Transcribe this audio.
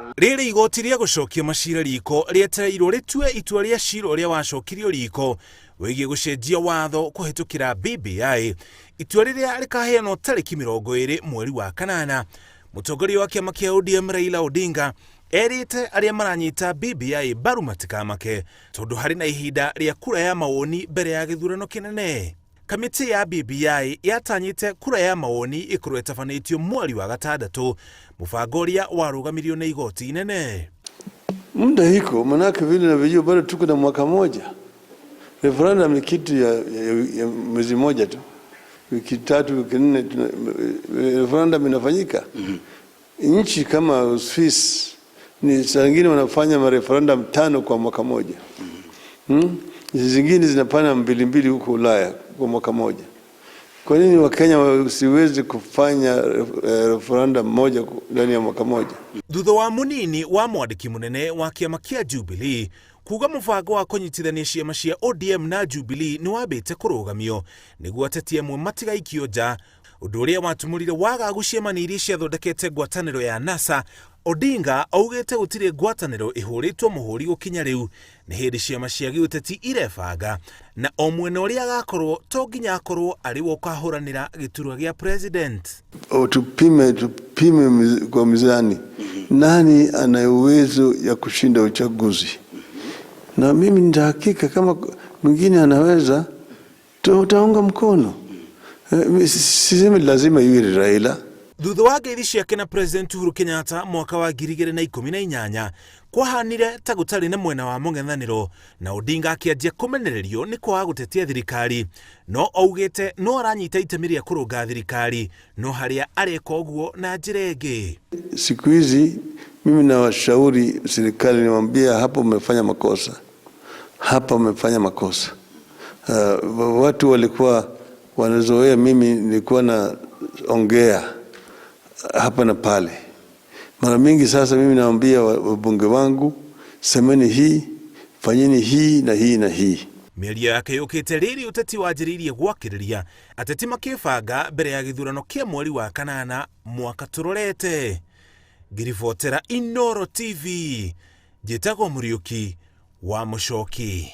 Rĩrĩ igoti rĩa gũcokia macira riko rĩetereirwo rĩtue itua rĩa cira ũrĩa wacokirio riko wĩgiĩ gũcenjia watho kũhĩtũkĩra BBI. Itua rĩrĩa rĩkaheanwo tarĩki 20 mweri wa kanana. Mũtongoria wa kĩama kĩa ODM Raila Odinga erĩte arĩa maranyita BBI mbaru matikamake tondũ harĩ na ihinda rĩa kura ya mawoni mbere ya gĩthurano kĩnene. Kamĩtĩ ya BBI yatanyĩte kura ya mawoni ĩkorwo ĩtabanĩtio mweri wa gatandatũ, mũbango ũrĩa warũgamirio nĩ igoti inene. Muda iko manake, vile navyojua bado tuko na mwaka moja. Referendum ni kitu ya mwezi moja tu, wiki 3, wiki 4, referendum inafanyika. Nchi kama Uswisi ni saa nyingine wanafanya mareferendum 5 kwa mwaka moja. Nchi zingine zinapana mbili mbili huko Ulaya kwa mwaka moja. Kwa nini Wakenya wasiwezi kufanya referendum moja ndani ya mwaka moja? Thutha wa munini wa mwandĩki mũnene wa kĩama kĩa Jubilee kuga mũbango wa kũnyitithania ciama cia ODM na Jubilee nĩ wambĩte kũrũgamio nĩguo ateti amwe matigaikio nja, ũndũ ũrĩa watumũrire wagagu ciama-inĩ iria ciathondekete ngwatanĩro ya NASA. Odinga augĩte gũtirĩ ngwatanĩro ĩhũrĩtwo mũhũri gũkinya rĩu, nĩ hĩndĩ ciama cia gĩũteti irebanga na o mwena ũrĩa agakorwo to nginya akorwo arĩ we ũkahũranĩra gĩturwa gĩa president. O, tupime kwa mizani nani ana uwezo ya kushinda uchaguzi, na mimi nitahakika kama mwingine anaweza tutaunga mkono. Sisemi lazima iwe Raila. Thutha wa ngeithi ciake na President Uhuru Kenyatta mwaka wa 2018 kwahanire ta gũtarĩ na mwena wa mũng'ethanĩro na Odinga akĩanjia kũmenererio nĩ kwaga gũtetia thirikari, no augĩte no aranyita itemi rĩa kũrũnga thirikari no harĩa areka ũguo na njĩra ĩngĩ. Siku hizi mimi nawashauri serikali, niwaambia hapo mmefanya makosa, hapa mmefanya makosa. Watu walikuwa wanazoea mimi nilikuwa naongea hapa na pale. Mara mingi sasa mimi naambia wabunge wangu, semeni hii, fanyeni hii na hii na hii. Mĩario yake yũkĩte rĩrĩ ũteti wanjĩrĩirie gwakĩrĩria ateti makĩbanga mbere ya gĩthurano kĩa mweri wa kanana mwaka tũrorete. Ngĩribotera Inooro TV, njĩtagwo Mũriũki wa Mũcoki.